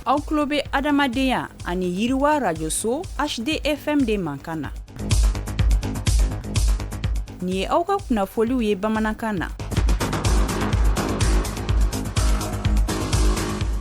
Aw tulo bɛ adamadenya ani yiriwa rajoso HDFM de mankan na. Nin ye aw ka kunnafoliw ye bamanankan na.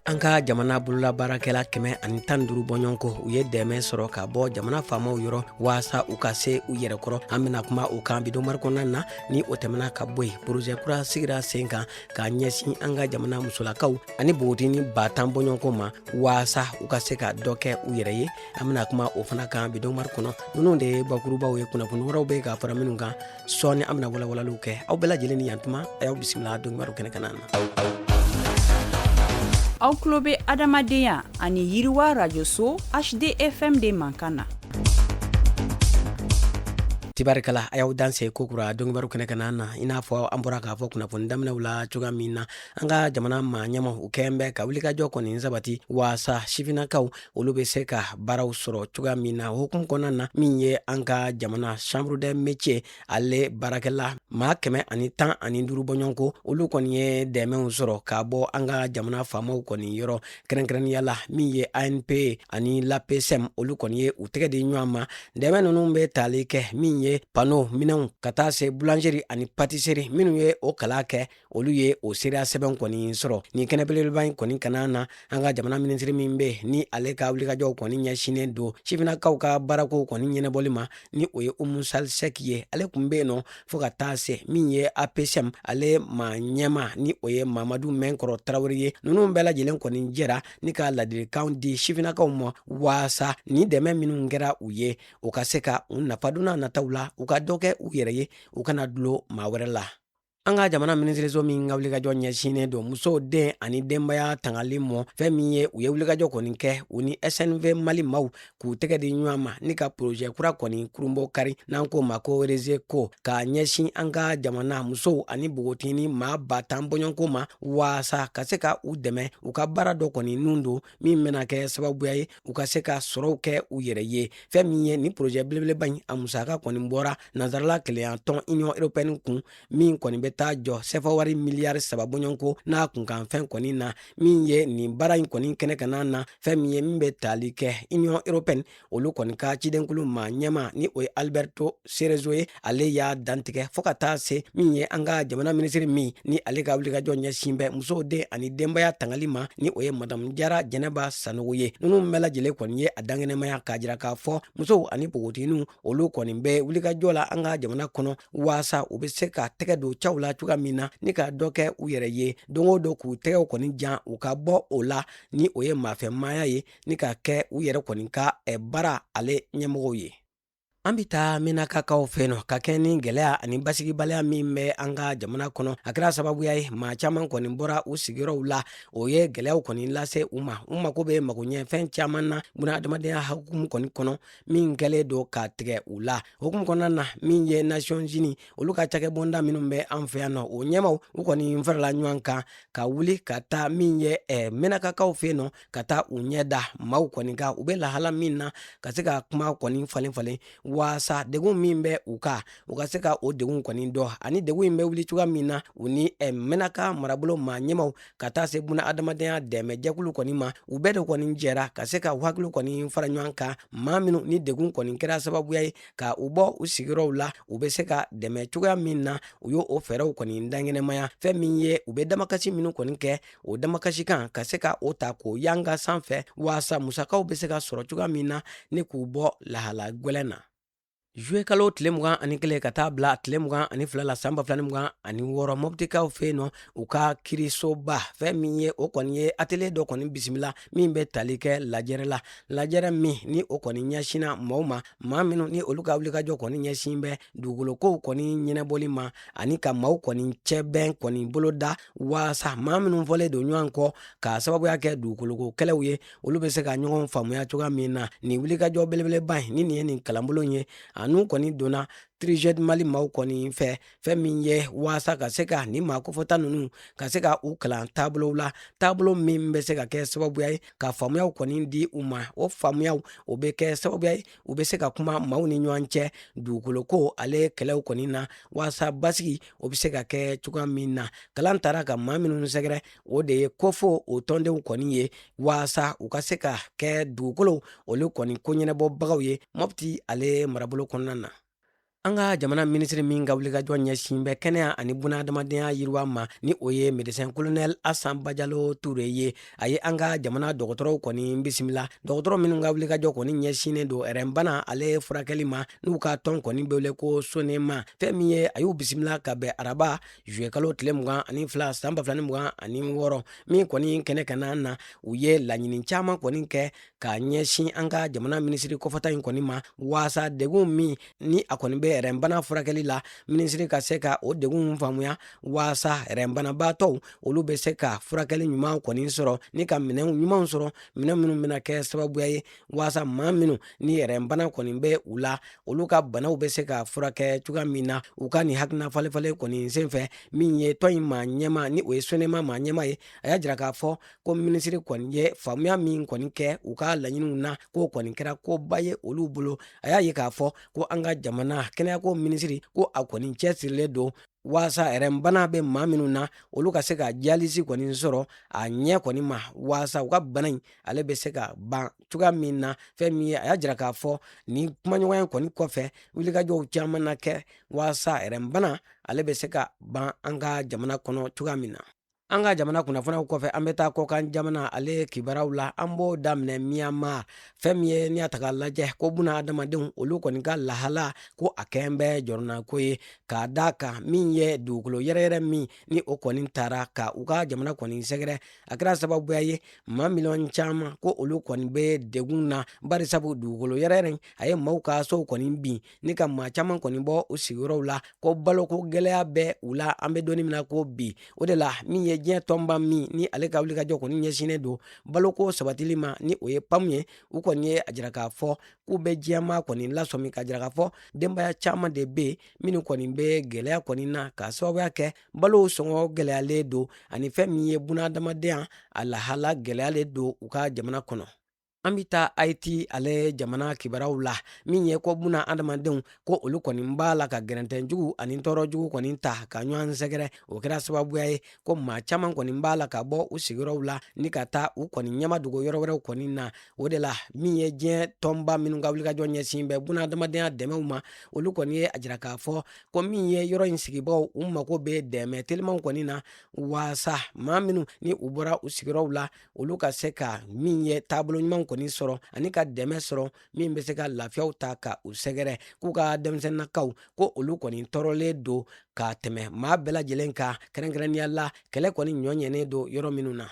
An ka jamana bololabaarakɛla 115 bɔɲɔgɔnko, u ye dɛmɛ sɔrɔ ka bɔ jamana faamaw yɔrɔ waasa u ka se u yɛrɛ kɔrɔ. An bɛna kuma o kan bi donkibaru kɔnɔna na. Ni o tɛmɛna ka bɔ yen, porozɛ kura sigira sen kan k'a ɲɛsin an ka jamana musolakaw ani npogotigini 10 000 bɔɲɔgɔnko ma waasa u ka se ka dɔ kɛ u yɛrɛ ye. An bɛna kuma o fana kan bi donkibaru kɔnɔ. Ninnu de ye bakurubaw ye. Kunnafoni wɛrɛw bɛ ka fara minnu kan sɔɔni, an bɛna walawalaliw kɛ. Aw bɛɛ lajɛlen ni yantuma, a y'aw bisimila donkibaru kɛnɛ kan na. Aw tulo bɛ adamadenya ani yiriwa rajoso HDFM de mankan na. Tibarikala, a y'aw danse kokura donkibaru kɛnɛ kan na. I n'a fɔ an bɔra k'a fɔ kunnafoni daminɛw la cogoya min na, an ka jamana maa ɲɛmaw, u kɛn bɛ ka wulikajɔ kɔni sabati waasa sifinnakaw, olu bɛ se ka baaraw sɔrɔ cogoya min na. Hukumu kɔnɔna na, min ye an ka jamana chambre des métiers ale baarakɛla maa 115 bɔɲɔgɔnko, olu kɔni ye dɛmɛw sɔrɔ ka bɔ an ka jamana faamaw kɔni yɔrɔ, kɛrɛnkɛrɛnnenya la min ye ANPE ani l'APSM, olu kɔni ye u tɛgɛ di ɲɔgɔn ma. Dɛmɛ ninnu bɛ tali kɛ min ye pano minɛnw ka taa se boulangerie ani pâtisserie. Minnu ye o kalan kɛ, olu ye o seereya sɛbɛn kɔni sɔrɔ nin kɛnɛ belebeleba in kɔni kana na. An ka jamana minisiri min bɛ ni ale ka wulikajɔw kɔni ɲɛsinnen don sifinnakaw ka baarako kɔni ɲɛnabɔli ma, ni o ye Umu Sali Sɛki ye, ale tun bɛ yen nɔ, fo ka taa se min ye APSM ale maa ɲɛma, ni o ye Mamadu Mɛnkɔrɔ Tarawele ye. Ninnu bɛɛ lajɛlen kɔni jɛra ni ka ladilikanw di sifinnakaw ma waasa ni dɛmɛ minnu kɛra u ye, u ka se ka u nafa don n'a nataw la, u ka dɔ kɛ u yɛrɛ ye, u kana dulon maa wɛrɛ la. An ka jamana minisiriso min ka wulikajɔ ɲɛsinnen don musow, den ani denbaya tangali mɔ, fɛn min ye u ye wulikajɔ kɔni kɛ, u ni SNV Mali maaw k'u tɛgɛ di ɲɔgɔn ma ni ka porozɛ kura kɔni kurunbɔ kari, n'an k'o ma ko Reseco, k'a ɲɛsin an ka jamana musow ani npogotigini maa 10 000 bɔɲɔgɔnko ma waasa ka se ka u dɛmɛ u ka baara dɔ kɔni nun don min bɛna kɛ sababuya ye u ka se ka sɔrɔw kɛ u yɛrɛ ye. Fɛn min ye nin porozɛ belebeleba in, a musaka kɔni bɔra nansarala kelenya tɔn Union européenne kun, min kɔni bɛ taa jɔ sɛfa wari miliyari 3 bɔɲɔgɔnko n'a kunkanfɛn kɔni na. Min ye nin baara in kɔni kɛnɛ kan na, fɛn min ye min bɛ tali kɛ Union européenne olu kɔni ka cidenkulu maa ɲɛma, ni o ye Alberto Cerezo ye, ale y'a dantigɛ, fo ka taa se min ye an ka jamana minisiri min ni ale ka wulikajɔ ɲɛsin bɛ musow, den ani denbaya tangali ma, ni o ye madamu Jara Jɛnɛba Sanogo ye. Ninnu bɛɛ lajɛlen kɔni ye a dankɛnɛmaya k'a jira k'a fɔ musow ani npogotigininw, olu kɔni bɛ wulikajɔ la an ka jamana kɔnɔ waasa u bɛ se ka tɛgɛ don caw la cogoya min na ni ka dɔ kɛ u yɛrɛ ye don o don, k'u tɛgɛw kɔni jan, u ka bɔ o la, ni o ye maafɛmaaya ye, ni ka kɛ u yɛrɛ kɔni ka baara ale ɲɛmɔgɔw ye. An bɛ taa Menakakaw fɛ nɔ ka kɛ ni gɛlɛya ani basigibaliya min bɛ an ka jamana kɔnɔ, a kɛra sababuya ye maa caman kɔni bɔra u sigiyɔrɔw la. O ye gɛlɛyaw kɔni lase u ma. U mako bɛ magoɲɛfɛn caman na bunadamadenya hukumu kɔni kɔnɔ, min kɛlen don ka tigɛ u la. Hukumu kɔnɔna na, min ye Nations Unies olu ka cakɛbonda minnu bɛ an fɛ yan nɔ, o ɲɛmaw, u kɔni farala ɲɔgɔn kan ka wuli ka taa min ye Menakakaw fɛ nɔ, ka taa u ɲɛ da maaw kɔni kan, u bɛ lahala min na, ka se ka kuma kɔni falen falen waasa degun min bɛ u kan, u ka se ka o degun kɔni dɔn ani degun in bɛ wuli cogoya min na. U ni Menaka marabolo maa ɲɛmaw ka taa se buna adamadenya dɛmɛ jɛkulu kɔni ma, u bɛɛ de kɔni jɛra ka se ka u hakili kɔni fara ɲɔgɔn kan. Maa minnu ni degun kɔni kɛra sababuya ye ka u bɔ u sigiyɔrɔw la, u bɛ se ka dɛmɛ cogoya min na, u y'o o fɛɛrɛw kɔni dankɛnɛmaya. Fɛn min ye u bɛ damakasi minnu kɔni kɛ, o damakasi kan ka se ka o ta k'o yanga sanfɛ waasa musakaw bɛ se ka sɔrɔ cogoya min na ni k'u bɔ lahala gwɛlɛn na. Zuwe kalo tile 21 ka taa bila tile 22 la san 2026, Mɔptikaw fɛ yen nɔ, u ka kirisoba, fɛn min ye o kɔni ye atelier dɔ kɔni bisimila min bɛ tali kɛ lajɛrɛ la, lajɛrɛ min ni o kɔni ɲɛsinna maaw ma, maa minnu ni olu ka wulikajɔ kɔni ɲɛsin bɛ dugukolokow kɔni ɲɛnabɔli ma ani ka maaw kɔni cɛbɛn kɔni boloda waasa maa minnu fɔlen don ɲɔgɔn kɔ k'a sababuya kɛ dugukoloko kɛlɛw ye, olu bɛ se ka ɲɔgɔn faamuya cogoya min na. Nin wulikajɔ belebeleba in ni nin ye nin kalanbulon ye, a n'u kɔni donna TRIGED Mali maaw kɔni fɛ, fɛn min ye waasa ka se ka nin maa kofɔta ninnu ka se ka u kalan taabolow la, taabolo min bɛ se ka kɛ sababuya ye ka faamuyaw kɔni di u ma. O faamuyaw o bɛ kɛ sababuya ye u bɛ se ka kuma maaw ni ɲɔgɔn cɛ dugukoloko ale kɛlɛw kɔni na, waasa basigi o bɛ se ka kɛ cogoya min na. Kalan taara ka maa minnu sɛgɛrɛ, o de ye kofo o tɔndenw kɔni ye, waasa u ka se ka kɛ dugukolo olu kɔni koɲɛnabɔbagaw ye Mɔpti ale marabolo kɔnɔna na. An ka jamana minisiri min ka wulikajɔ ɲɛsin bɛ kɛnɛya ani bunahadamadenya yiriwa ma, ni o ye médecin colonel Asan Bajalo Ture ye, a ye an ka jamana dɔgɔtɔrɔw kɔni bisimila, dɔgɔtɔrɔ minnu ka wulikajɔ kɔni ɲɛsinnen don rɛnbana ale furakɛli ma, n'u ka tɔn kɔni bɛ wele ko SONEMA. Fɛn min ye, a y'u bisimila ka bɛn araba juillet kalo tile 22 san 2026 min kɔni kɛnɛ ka na. U ye laɲini caman kɔni kɛ ka ɲɛsin an ka jamana minisiri kɔfɔta in kɔni ma, waasa degun min ni a kɔni bɛ rɛnbana furakɛli la, minisiri ka se ka o degun faamuya, waasa rɛnbanabaatɔw olu bɛ se ka furakɛli ɲuman kɔni sɔrɔ ni ka minɛnw ɲumanw sɔrɔ, minɛn minnu bɛna kɛ sababuya ye waasa maa minnu ni rɛnbana kɔni bɛ u la, olu ka banaw bɛ se ka furakɛ cogoya min na. U ka nin hakilina falenfalen kɔni senfɛ, min ye tɔn in maa ɲɛma, ni o ye SONEMA maa ɲɛma ye, a y'a jira k'a fɔ ko minisiri kɔni ye faamuya min kɔni kɛ u ka laɲiniw na, k'o kɔni kɛra koba ye olu bolo. A y'a ye k'a fɔ ko an ka jamana kɛnɛyako minisiri, ko a kɔni cɛsirilen don waasa rɛnbana bɛ maa minnu na, olu ka se ka dialyse kɔni sɔrɔ a ɲɛ kɔni ma, waasa u ka bana in ale bɛ se ka ban cogoya min na. Fɛn min ye, a y'a jira k'a fɔ nin kumaɲɔgɔnya kɔni kɔfɛ, wulikajɔw caman na kɛ waasa rɛnbana ale bɛ se ka ban an ka jamana kɔnɔ cogoya min na. An ka jamana kunnafoniyaw kɔfɛ, an bɛ taa kɔkan jamana ale kibaruyaw la. An b'o daminɛ Myanmar. Fɛn min ye, n'i y'a ta k'a lajɛ ko buna adamadenw olu kɔni ka lahala, ko a kɛn bɛ jɔrɔnako ye, k'a da kan min ye dugukolo yɛrɛyɛrɛ min ni o kɔni taara ka u ka jamana kɔni sɛgɛrɛ, a kɛra sababuya ye maa miliyɔn caman ko olu kɔni bɛ degun na, barisabu dugukolo yɛrɛyɛrɛ a ye maaw ka sow kɔni bin ni ka maa caman kɔni bɔ u sigiyɔrɔw la, ko baloko gɛlɛya bɛ u la an bɛ donni min na ko bi. O de la, min ye diɲɛ tɔnba min ni ale ka wulikajɔ kɔni ɲɛsinnen don baloko sabatili ma, ni o ye PAM ye, u kɔni ye a jira k'a fɔ k'u bɛ diɲɛmaa kɔni lasɔmi k'a jira k'a fɔ denbaya caman de bɛ yen minnu kɔni bɛ gɛlɛya kɔni na, k'a sababuya kɛ balo sɔngɔ gɛlɛyalen don ani fɛn min ye bunahadamadenya a lahala gɛlɛyalen don u ka jamana kɔnɔ. An bɛ taa Haiti ale jamana kibaruyaw la. Min ye ko buna adamadenw ko olu kɔni b'a la ka gɛrɛntɛn jugu ani tɔɔrɔ jugu kɔni ta ka ɲɔgɔn sɛgɛrɛ, o kɛra sababuya ye ko maa caman kɔni b'a la ka bɔ u sigiyɔrɔw la ni ka taa u kɔni ɲɛmadogo yɔrɔ wɛrɛw kɔni na. O de la, min ye diɲɛ tɔnba minnu ka wulikajɔ ɲɛsin bɛ buna adamadenya dɛmɛw ma, olu kɔni ye a jira k'a fɔ ko min ye yɔrɔ in sigibagaw, u mako bɛ dɛmɛ telimanw kɔni na, waasa maa minnu ni u bɔra u sigiyɔrɔw la, olu ka se ka min ye taabolo ɲuman kɔni sɔrɔ ani ka dɛmɛ sɔrɔ min bɛ se ka lafiyaw ta ka u sɛgɛrɛ. K'u ka denmisɛnninnakaw ko olu kɔni tɔɔrɔlen don ka tɛmɛ maa bɛɛ lajɛlen kan, kɛrɛnkɛrɛnnenya la kɛlɛ kɔni ɲɔ ɲɛnen don yɔrɔ minnu na,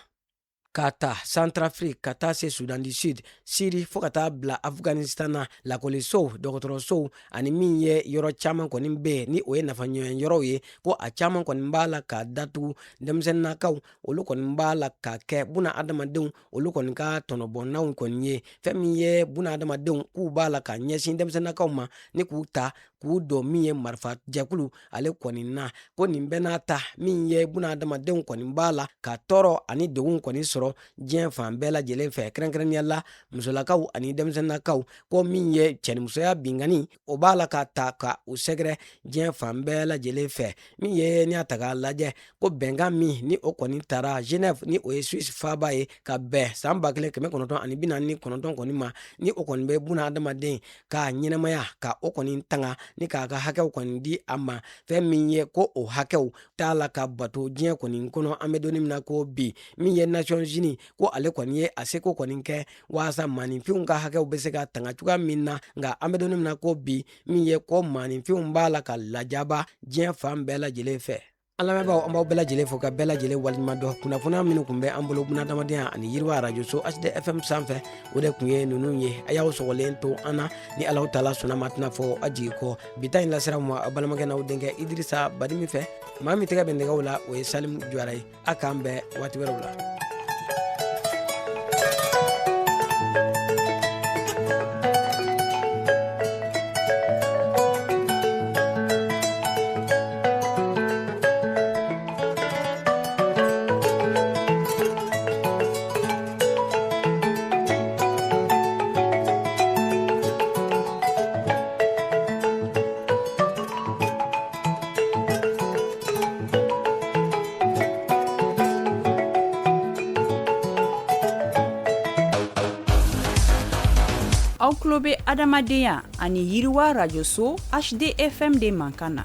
ka ta Centrafrique ka taa se Soudan du Sud, Syrie, fo ka taa bila Afghanistan na. Lakɔlisow, dɔgɔtɔrɔsow ani min ye yɔrɔ caman kɔni bɛ yen ni o ye nafaɲɔgɔn yɔrɔw ye, ko a caman kɔni b'a la ka datugu. Denmisɛnninnakaw olu kɔni b'a la ka kɛ buna adamadenw olu kɔni ka tɔnɔbɔnnaw kɔni ye. Fɛn min ye buna adamadenw k'u b'a la ka ɲɛsin denmisɛnninnakaw ma ni k'u ta k'u don min ye marifa jɛkulu ale kɔni na, ko nin bɛɛ n'a ta, min ye buna adamadenw kɔni b'a la ka tɔɔrɔ ani degun kɔni sɔrɔ diɲɛ fan bɛɛ lajɛlen fɛ, kɛrɛnkɛrɛnnenya la musolakaw ani denmisɛnninnakaw, ko min ye cɛnimusoya binkanni, o b'a la ka ta ka u sɛgɛrɛ diɲɛ fan bɛɛ lajɛlen fɛ. Min ye n'i y'a ta k'a lajɛ ko bɛnkan min ni o kɔni taara Genève, ni o ye Suisse faaba ye, ka bɛn san 1949 kɔni ma, ni o kɔni bɛ buna adamaden ka ɲɛnamaya ka o kɔni tanga ni k'a ka hakɛw kɔni di a ma, fɛn min ye ko o hakɛw t'a la ka bato diɲɛ kɔni kɔnɔ an bɛ don min na ko bi. Min ye Nations Unies, ko ale kɔni ye a seko kɔni kɛ waasa maaninfinw ka hakɛw bɛ se ka tanga cogoya min na, nka an bɛ don min na ko bi, min ye ko maaninfinw b'a la ka lajaba diɲɛ fan bɛɛ lajɛlen fɛ. An lamɛnbaaw, an b'aw bɛɛ lajɛlen fo ka bɛɛ lajɛlen waleɲuman dɔn. Kunnafoniya minnu tun bɛ an bolo bunadamadenya ani yiriwa arajoso HD FM sanfɛ, o de tun ye ninnu ye. A y'aw sɔgɔlen to an na, ni Alahu taala sɔnna ma, tɛna fɔ a jigi kɔ. Bi ta in lasera ma aw balimakɛ n'aw denkɛ Idirisa Badimi fɛ. Maa min tɛgɛ bɛ nɛgɛw la, o ye Salimu Jawara ye. A k'an bɛn waati wɛrɛw la. Aw tulo bɛ Adamadenya ani Yiriwa rajoso HDFM de mankan na.